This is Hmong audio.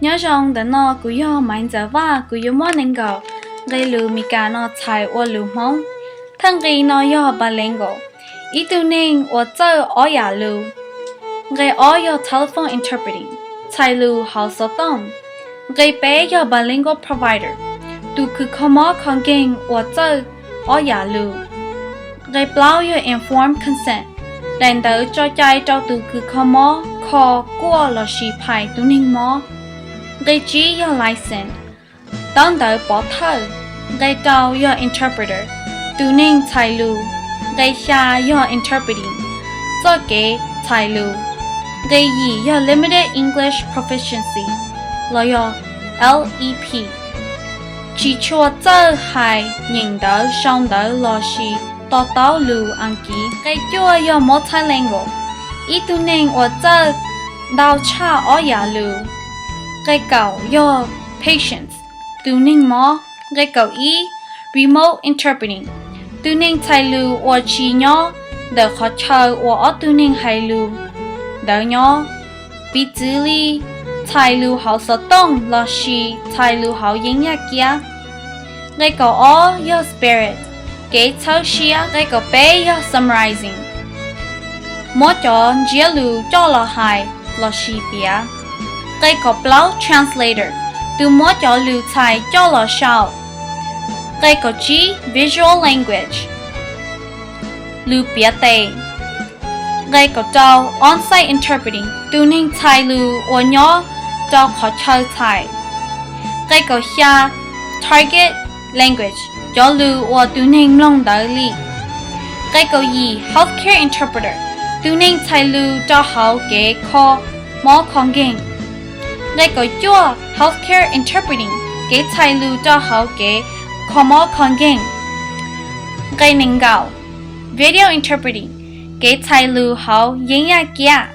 Nyob zoo, ntawm no kuv yog Maiv Ntxawm Vaj. Kuv yuav muab nees nkaum nqe lus Meskas no txhais ua lus Hmoob. Thawj nqe no yog bilingual, ib tug neeg uas txawj ob yam lus. Nqe ob yog telephone interpreting, txhais lus hauv xov tooj. Nqe peb yog bilingual provider, tus kws kho mob kho nkeeg uas txawj ob yam lus. Nqe plaub yog informed consent, daim ntawv tso cai rau tus kws kho mob kho, kuaj lossis phais tus neeg mob. Nqe tsib yog license, taub ntawv pov thawj. Nqe rau yog interpreter, tus neeg txhais lus. Nqe xya yog interpreting, txoj kev txhais lus. Nqe yim yog limited English proficiency, los yog L E P, tsis tshua txawj hais nyeem ntawv, sau ntawv lossis to taub lus Askiv. Nqe cuaj yog multilingual, ib tug neeg uas txawj ntau tshaj ob yam lus. Nqe kaum yog patients, tus neeg mob. Nqe kaum ib, remote interpreting, tus neeg txhais lus uas tsis nyob ntawm qhov chaw uas ob tug neeg hais lus ntawd nyob, piv txwv li txhais lus hauv xov tooj lossis txhais lus hauv yeeb yaj kiab. Nqe kaum ob yog spirit, kev txhawb siab. Nqe kaum peb yog summarizing, muab cov ntsiab lus coj los hais lossis piav. Nqe kaum plaub translator, tus muab cov lus txhais coj los sau. Nqe kaum tsib visual language, lus piav tes. Nqe kaum rau on-site interpreting, tus neeg txhais lus uas nyob rau qhov chaw txhais. Nqe kaum xya target language, cov lus uas tus neeg mloog ntawd li. Nqe kaum yim healthcare interpreter, tus neeg txhais lus rau hauv kev kho mob kho nkeeg. Nqe kaum cuaj healthcare interpreting, kev txhais lus rau hauv kev kho mob kho nkeeg. Nqe nees nkaum video interpreting, kev txhais lus hauv yeeb yaj kiab.